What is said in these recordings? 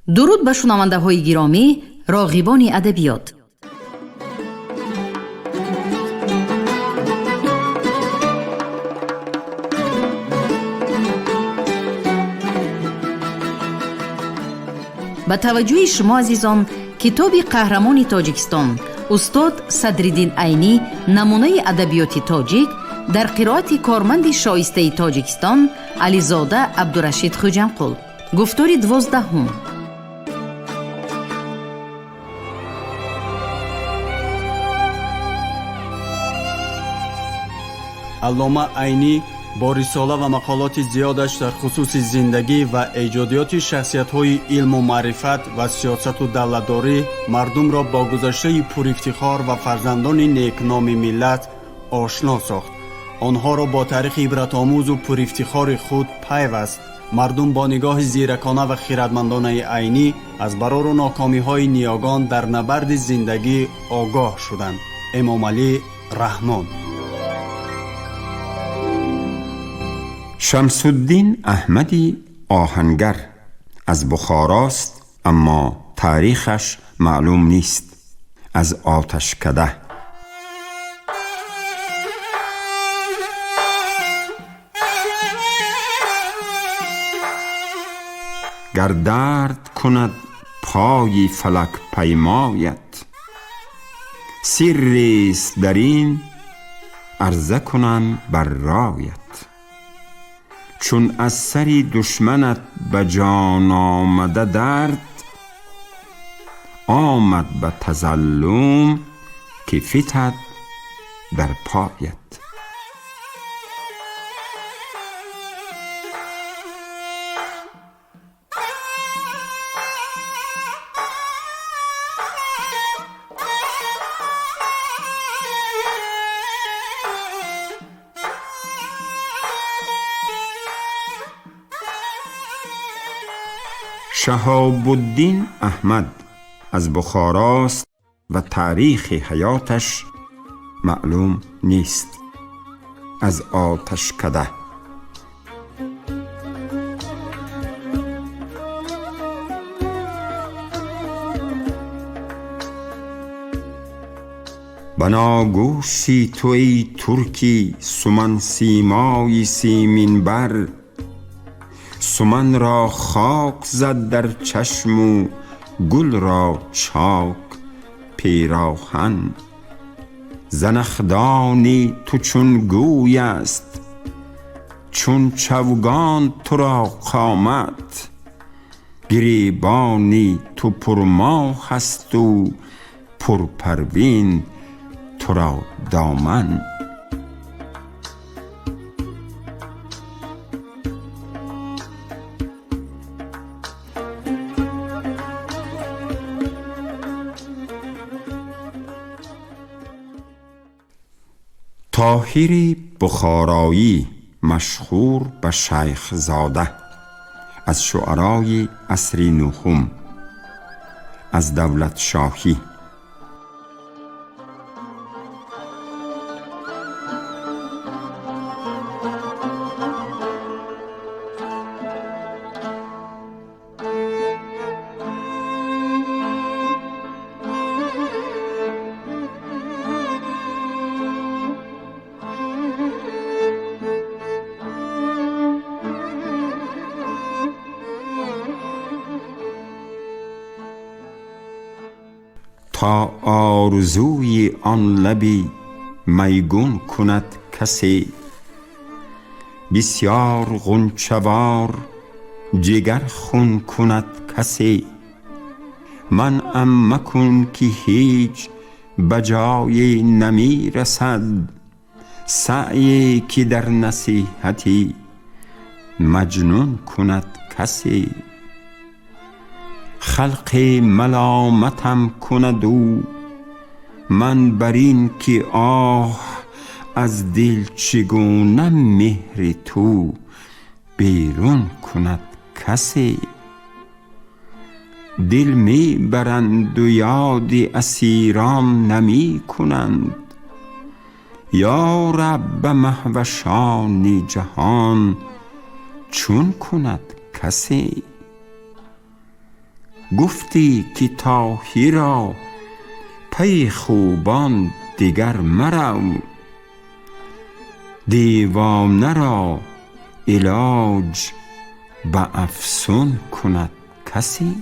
Дуруд ба шунавандаҳои гиромӣ, роғибони адабиёт. Ба таваҷҷӯҳи шумо, азизон, китоби қаҳрамони Тоҷикистон устод Садриддин Айнӣ, намунаи адабиёти тоҷик, дар қироати корманди шоистаи Тоҷикистон Ализода Абдурашид Хуҷамқул. Гуфтори 12-ум. Аллома Айнӣ бо рисола ва мақолоти зиёдаш дар хусуси зиндагӣ ва эҷодиёти шахсиятҳои илму маърифат ва сиёсату давлатдорӣ мардумро бо гузаштаи пурифтихор ва фарзандони некноми миллат ошно сохт, онҳоро бо таърихи ибратомӯзу пурифтихори худ пайваст. Мардум бо нигоҳи зиракона ва хиратмандонаи Айнӣ аз барору нокомиҳои ниёгон дар набарди зиндагӣ огоҳ шуданд. Эмомалӣ Раҳмон. Шамсуддин Аҳмади Оҳангар аз Бухорост, аммо таърихаш маълум нест. Аз Оташкада. Гар дард кунад пои фалак паймоят, сиррист дар ин عرضه کنم بر رایت. چون از سری دشمنت به جان آمده درد، آمد به تظلم که فتد در پایت. شهاب الدین احمد از بخاراست و تاریخ حیاتش معلوم نیست. از آتشکده. بناگوشی تو ای ترکی سمن سیمای سیمین بر، سمن را خاک زد در چشم و گل را چاک پیراهن. زنخدانی تو چون گوی است، چون چوگان تو را قامت، گریبانی تو پرماه است و پرپروین تو را دامن. طاهر بخارایی مشهور به شیخ زاده، از شعرای عصر نهم، از دولت شاهی. تا آرزوی آن لبی میگون کند کسی، بسیار غنچه وار جگر خون کند کسی. منعم مکن که هیچ به جای نمی رسد، سعی که در نصیحتی مجنون کند کسی. خلق ملامتم کند او من بر این که آه از دل چگونه مهر تو بیرون کند کسی. دل می برند و یاد اسیران نمی کنند، یا رب به مهوشان جهان چون کند کسی. Гуфтӣ ки Тоҳиро пай خوبان دگر مرو، دیوانه را علاج به افسون کند کسی؟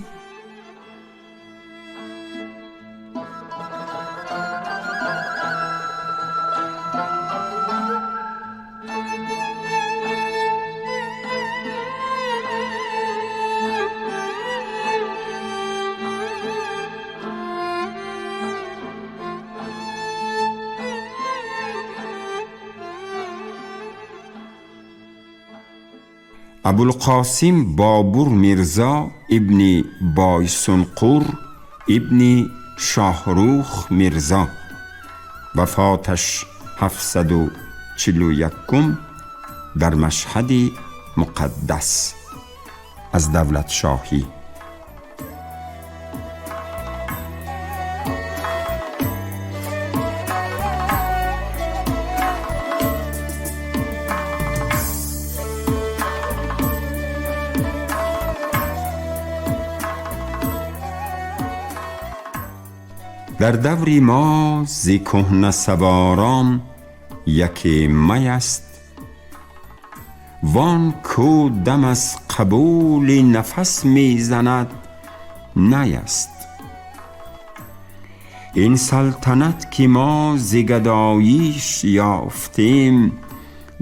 Абулқосим Бобур Мирзо ибни Бойсунқур ибни Шоҳрух Мирзо, вафоташ 741 дар Машҳади Муқаддас, аз давлатшоҳӣ. Дар даври мо зи кӯҳнасаворон яке май аст, вон ку дам аз қабули нафас мезанад най аст. Ин салтанат ки мо зи гадоиш ёфтем,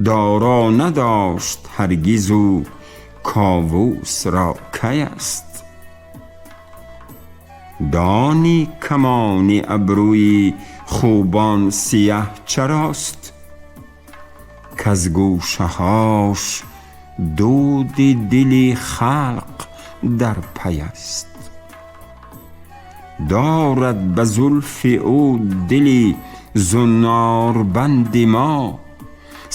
доро надошт ҳаргизу Ковус ро кай аст. Донӣ камони абрӯи хубон сияҳ чарост, каз гӯшаҳош дуди дили халқ дар пай аст. Дорад ба зулфи ӯ дили зуннорбанди мо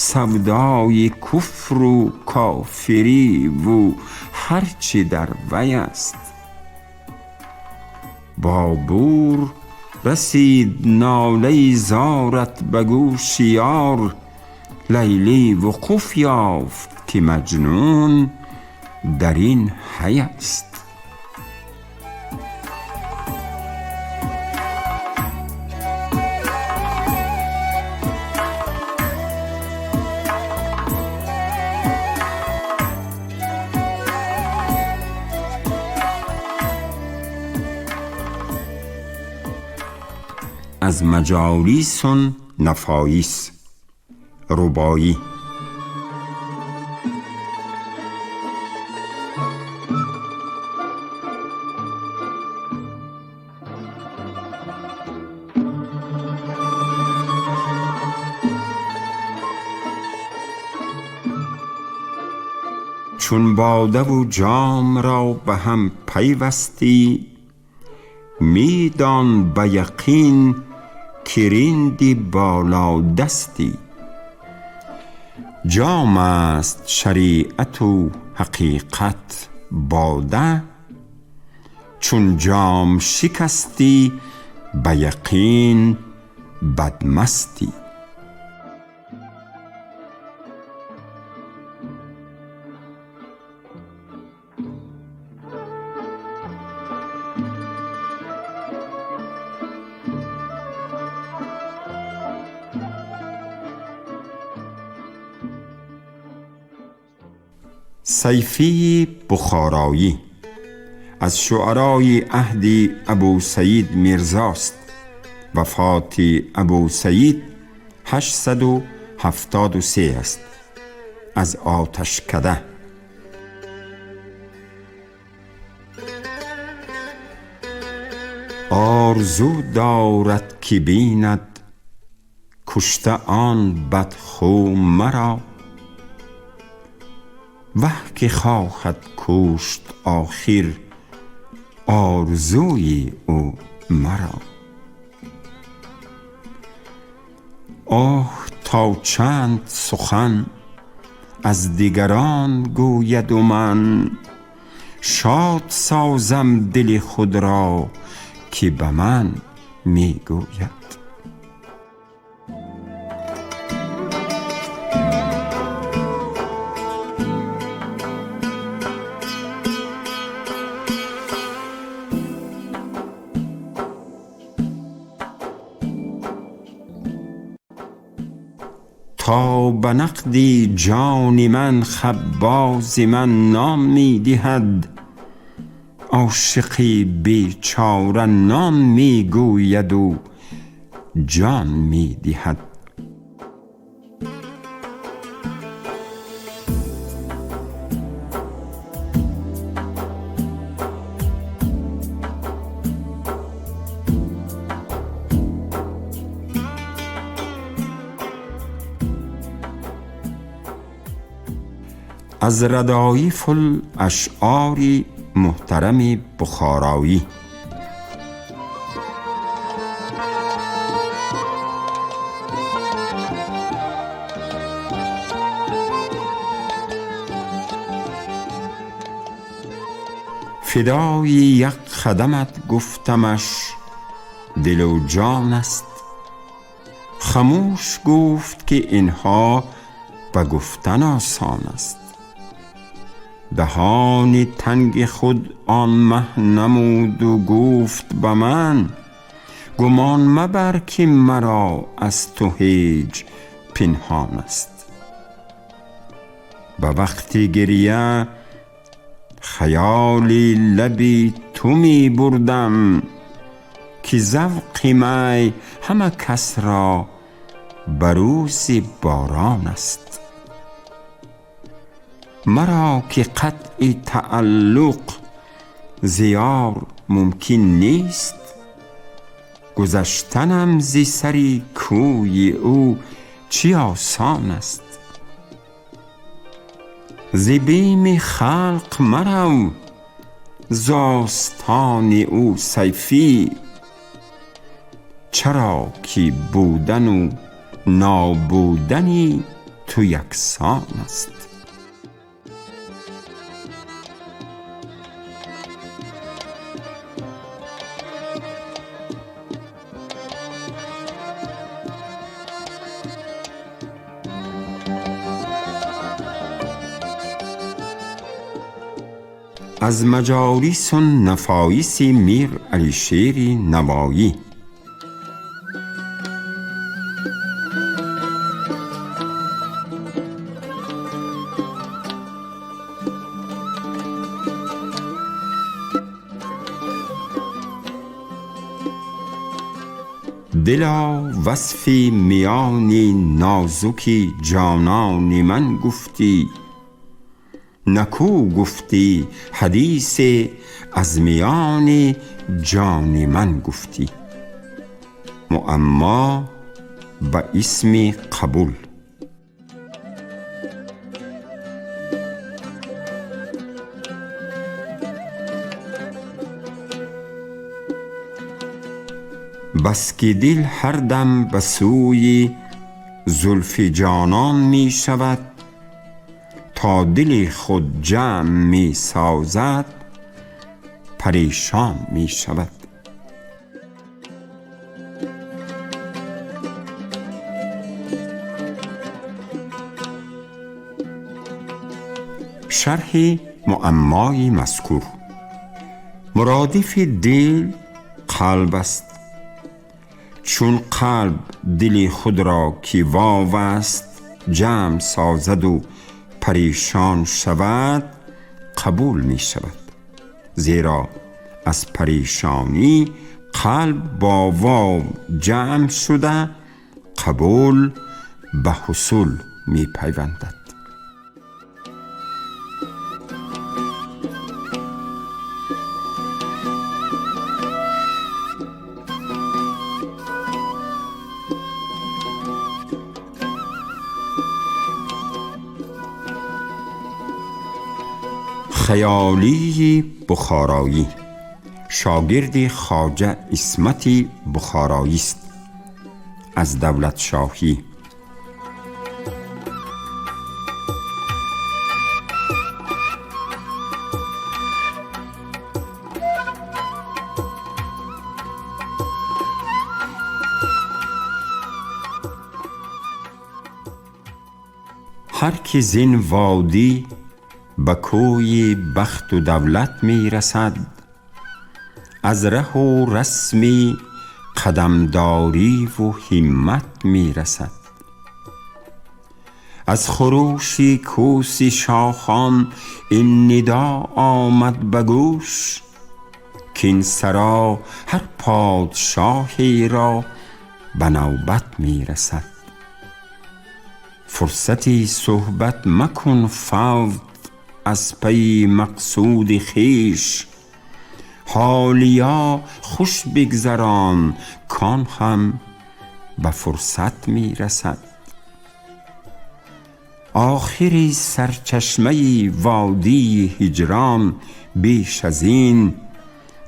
савдои куфру кофириву ҳарчи дар вай аст. Бобур, расид нолаи зорат ба гӯши ёр, Лайлӣ вуқуф ёфт ки Маҷнун дар ин ҳай аст. Аз маҷолисун нафоис, рубоӣ. Чун бодаву ҷом ро ба ҳам пайвастӣ, медон ба яқин ки ринди болодастӣ. Ҷом аст шариату ҳақиқат бода, чун ҷом шикастӣ ба яқин бадмастӣ. Сайфии Бухороӣ аз шуарои аҳди Абусаид Мирзост. Вафоти Абусаид 873 аст. Аз оташкада. Орзу дорад ки бинад кушта он бадхӯ маро, ваҳ ки хоҳад кушт охир орзуи ӯ маро. Оҳ, то чанд сухан аз дигарон гӯяду ман шод созам дили худро ки ба ман мегӯяд. تا به نقدی جان من خباز من نان می دهد، عاشق بیچاره نان می گوید و جان می دهد. از ردایف الاشعار محترم بخارایی. فدای یک قدمت گفتمش دل و جان است، خموش گفت که اینها به گفتن آسان است. دهان تنگ خود آن مه نمود و گفت به من، گمان مبر که مرا از تو هیچ پنهان است. به وقت گریه خیال لبی تو می بردم، که ذوق می همه کس را به روز باران است. مرا که قطع تعلق زیار ممکن نیست، گذشتنم ز سر کوی او چه آسان است. ز بیم خلق مرو ز آستان او صیفی، چرا که بودن و نابودن تو یکسان است. از مجالس و نفایس میر علیشیر نوایی. دلا وصف میان نازک جانان من گفتی، نکو گفتی حدیث از میان جان من گفتی. معما به اسم قبول. بس که دل هر دم به سوی زلف جانان می شود، تا دل خود جمع می سازد پریشان می شود. شرح معمای مذکور. مرادف دل قلب است، چون قلب دل خود را که واو است جمع سازد و پریشان شود قبول می شود، زیرا از پریشانی قلب با واو جمع شده قبول به حصول می پیوندد. خیالی بخارایی شاگرد خواجه عصمت بخارایی است، از دولت شاهی. هر که زین وادی به کوی بخت و دولت می رسد، از ره و رسم قدمداری و همت می رسد. از خروش کوس شاخان این ندا آمد به گوش، کاین سرا هر پادشاهی را به نوبت می رسد. فرصتی صحبت مکن فوت از پی مقصود خویش، حالیا خوش بگذران کان هم به فرصت می رسد. آخری سرچشمه وادی هجران بیش از این،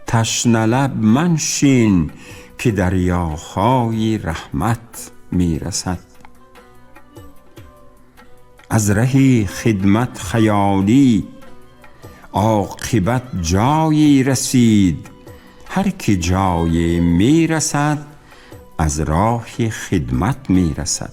تشنه لب منشین که دریاهای رحمت می رسد. از ره خدمت خیالی عاقبت جایی رسید، هر که جایی می رسد از راه خدمت می رسد.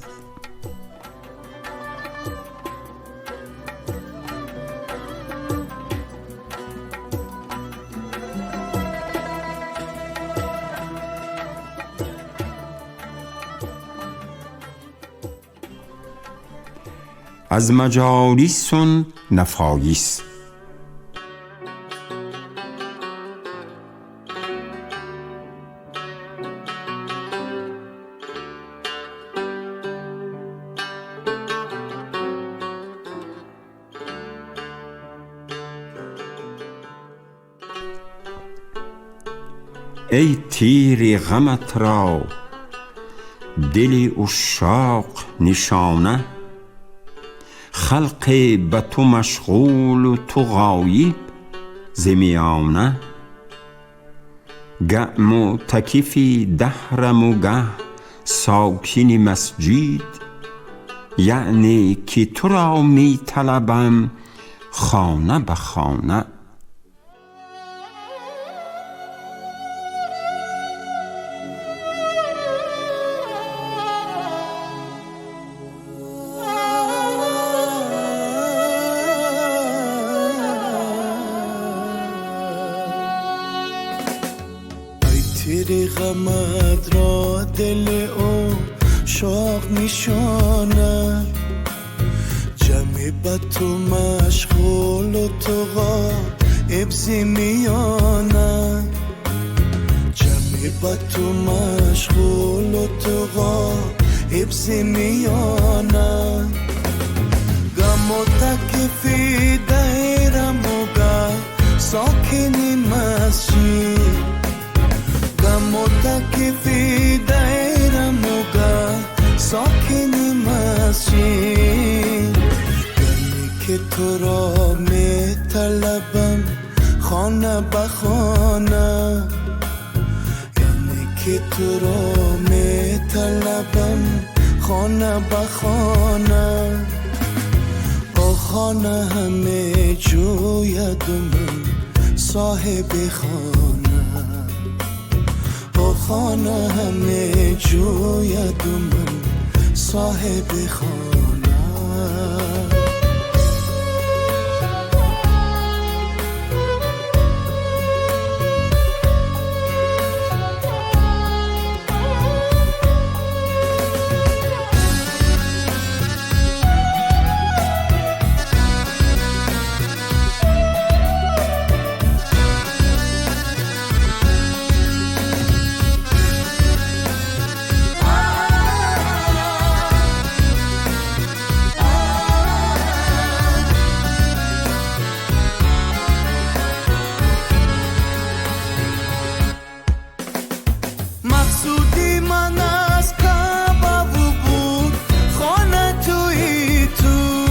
از مجالس نفایس. ای تیر غمت را دل عشاق نشانه، خلق به تو مشغول و تو غایب ز میانه. گه معتکف دهرم و گه ساکن مسجد، یعنی که تو را می طلبم خانه به خانه. تیر غمت را دل او شاق نشانه، جمع به تو مشغول و تو غایب ز میانه، جمع به تو مشغول و تو غایب ز میانه. غم و تکفی دیرم و گه ساکن مسجد، غم و تکفی دیرم و گه ساکن مسجد. غمی که تو را می طلبم خانه به خانه، یعنی که تو را می طلبم خانه به خانه. او خانه همه جوید و من صاحب خانه، او خانه همه جوید و من صاحب خانه. مقصودی من از کعبه بود خانه توی تو،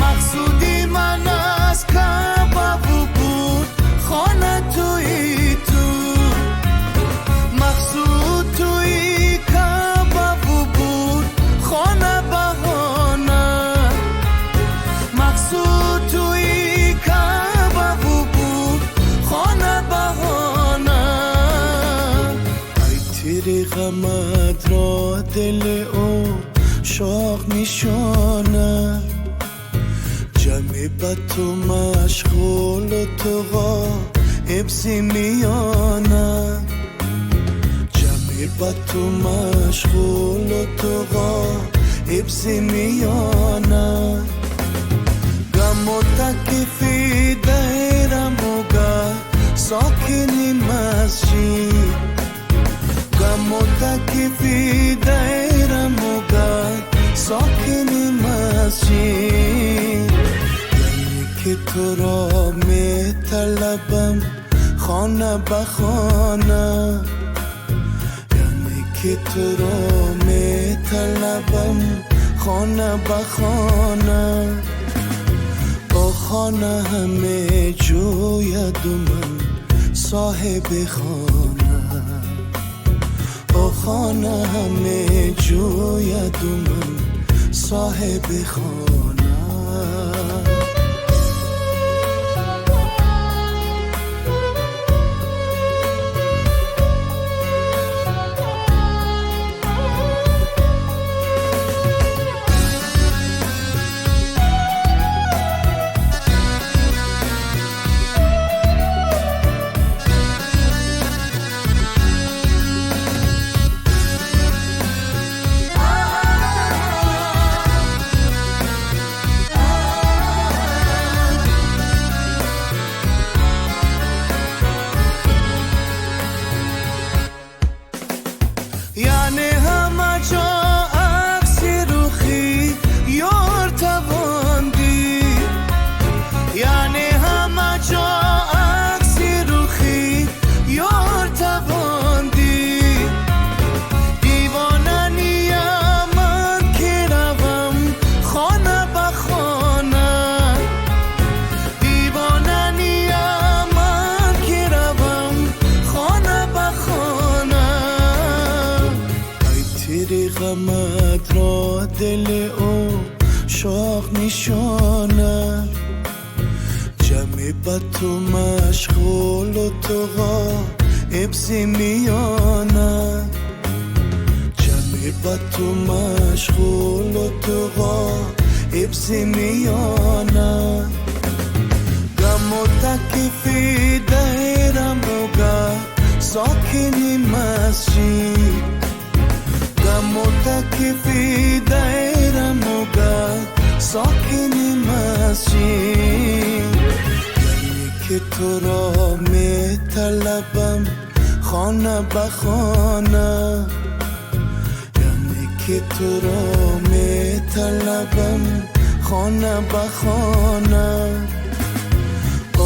مقصودی من از کعبه بود خانه توی تو، مقصود توی کعبه بود خانه بهانه، مقصود توی کعبه بود خانه بهانه. تیر غمت را دل او شاق نشانه، جمع به تو مشغول و تو غایب ز میانه، جمع به تو مشغول و تو ибзи миёна. Гамо такифи дайрамуга сокини масҷид, гамо такифи дайрамуга сокини масҷид. Яъне ки туро металабам хона ба хона, яъне ки туро металабам хона ба хона. О хона ҳаме ҷӯяду ман соҳиби хона, о хона ҳаме ҷӯяду ман соҳиби хона. Яъне ҳама ҷо акси рухи ёр тавон дид, яъне ҳама ҷо акси рухи ёр тавон дид. Девона ниям ман ки равам хона ба хона, девона ниям ман ки равам хона ба хона. Ай тири ғамат ро дили ӯ шоқ нишона, ҷамъи ба ту машғулу ту ғоиб зи миёна, ҷамъи ба ту машғулу ту ғоиб зи миёна. Гамо такифи дайрамуга сокини масҷид, гамо такифи дайрамуга сокини масҷид. Яъне ки туро металабам хона ба хона, яъне ки туро металабам хона ба хона.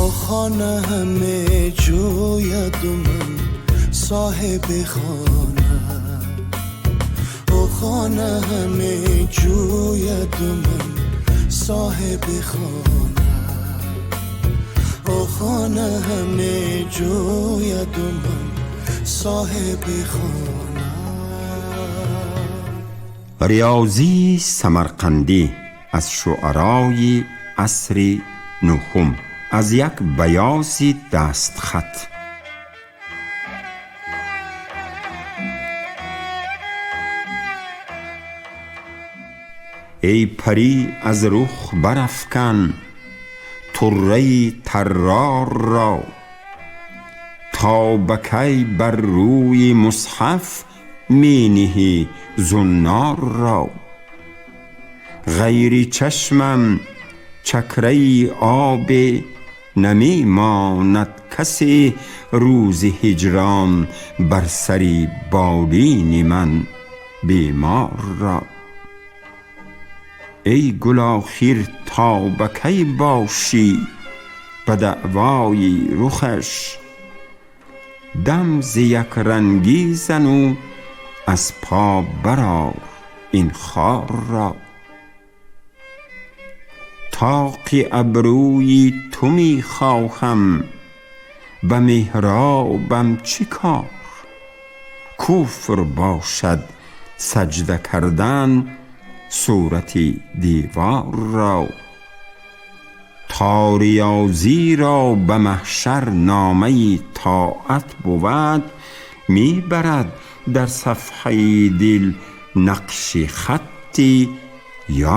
О хона ҳаме ҷӯяду ман соҳиби хона, о хона ҳаме ҷӯяду ман соҳиби хона, о хона ҳаме ҷӯяду ман соҳиби хона. Риёзии Самарқандӣ аз шуарои асри нуҳум аз як баёзи дастхат. Эй парӣ аз рух барафкан турраи таррор ро, то ба кай бар рӯи мусҳаф мениҳӣ зуннор ро. Ғайри чашмам чакраи обе намемонад касе рӯзи ҳиҷрон бар сари болини ман бемор ро. Эй гул охир то ба кай бошӣ ба даъвои рухаш, дам зи якрангӣ зану аз по барор ин хор ро. Тоқи абрӯи ту мехоҳам ба меҳробам чӣ кор, куфр бошад саҷда кардан сурати девор ро. То риёзӣ ро ба маҳшар номаи тоат бувад, мебарад дар сафҳаи дил нақши хатти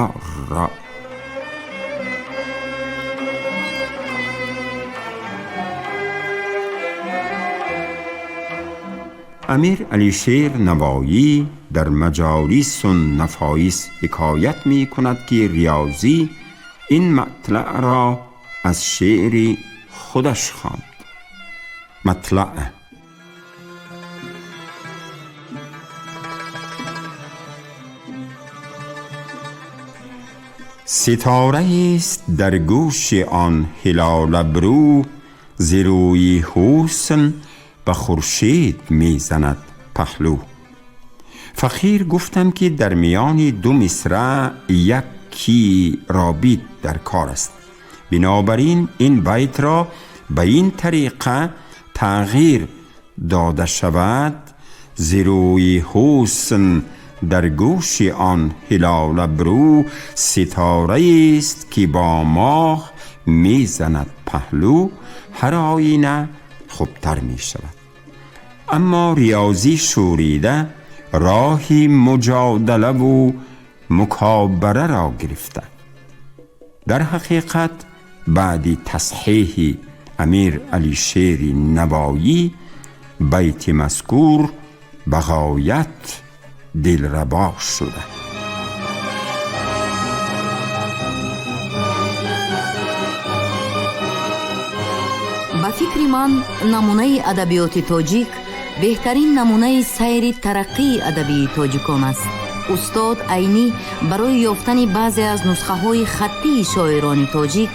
ёр ро. Амир Алишер Навоӣ در مجالس و نفایس حکایت می کند که ریاضی این مطلع را از شعر خودش خواند. مطلع: ستاره است در گوش آن هلال ابرو، ز روی حسن به خورشید میزند پهلو. فقیر گفتم که در میان دو مصرع یکی رابط در کار است، بنابراین این بیت را به این طریقه تغییر داده شود: ز روی حسن در گوش آن هلال ابرو، ستاره است که با ماه میزند پهلو، هر آینه خوبتر می شود. اما ریاضی شوریده راهی مجادله و مکابره را گرفته. در حقیقت بعد تصحیح امیر علی شیر نوایی بیت مذکور به غایت دلربا شده. Ба фикри ман, намунаи адабиёти тоҷик беҳтарин намунаи сайри тараққии адабии тоҷикон аст. Устод Айнӣ барои ёфтани баъзе аз нусхаҳои хаттии шоирони тоҷик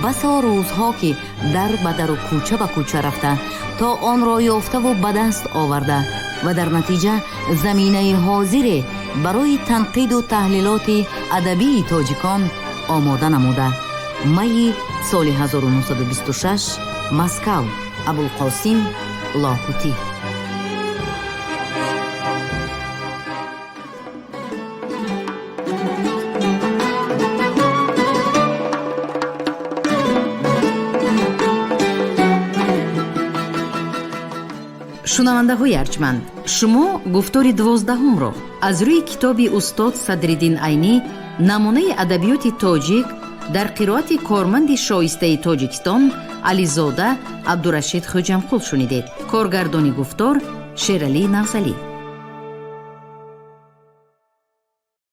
басо рӯзҳо ки дар ба дару кӯча ба кӯча рафта, то онро ёфтаву ба даст оварда ва дар натиҷа заминаи ҳозире барои танқиду таҳлилоти адабии тоҷикон омода намуда. Майи соли 1926, Москав, Абулқосим Лоҳутӣ. Шунавандаҳои арҷманд, шумо гуфтори 12-ҳумро аз рӯи китоби устод Садриддин Айнӣ «Намунаи адабиёти тоҷик» дар қироати корманди шоистаи Тоҷикистон Ализода Абдурашид Хоҷамқул шунидед. Коргардони гуфтор Шералӣ Нағзалӣ.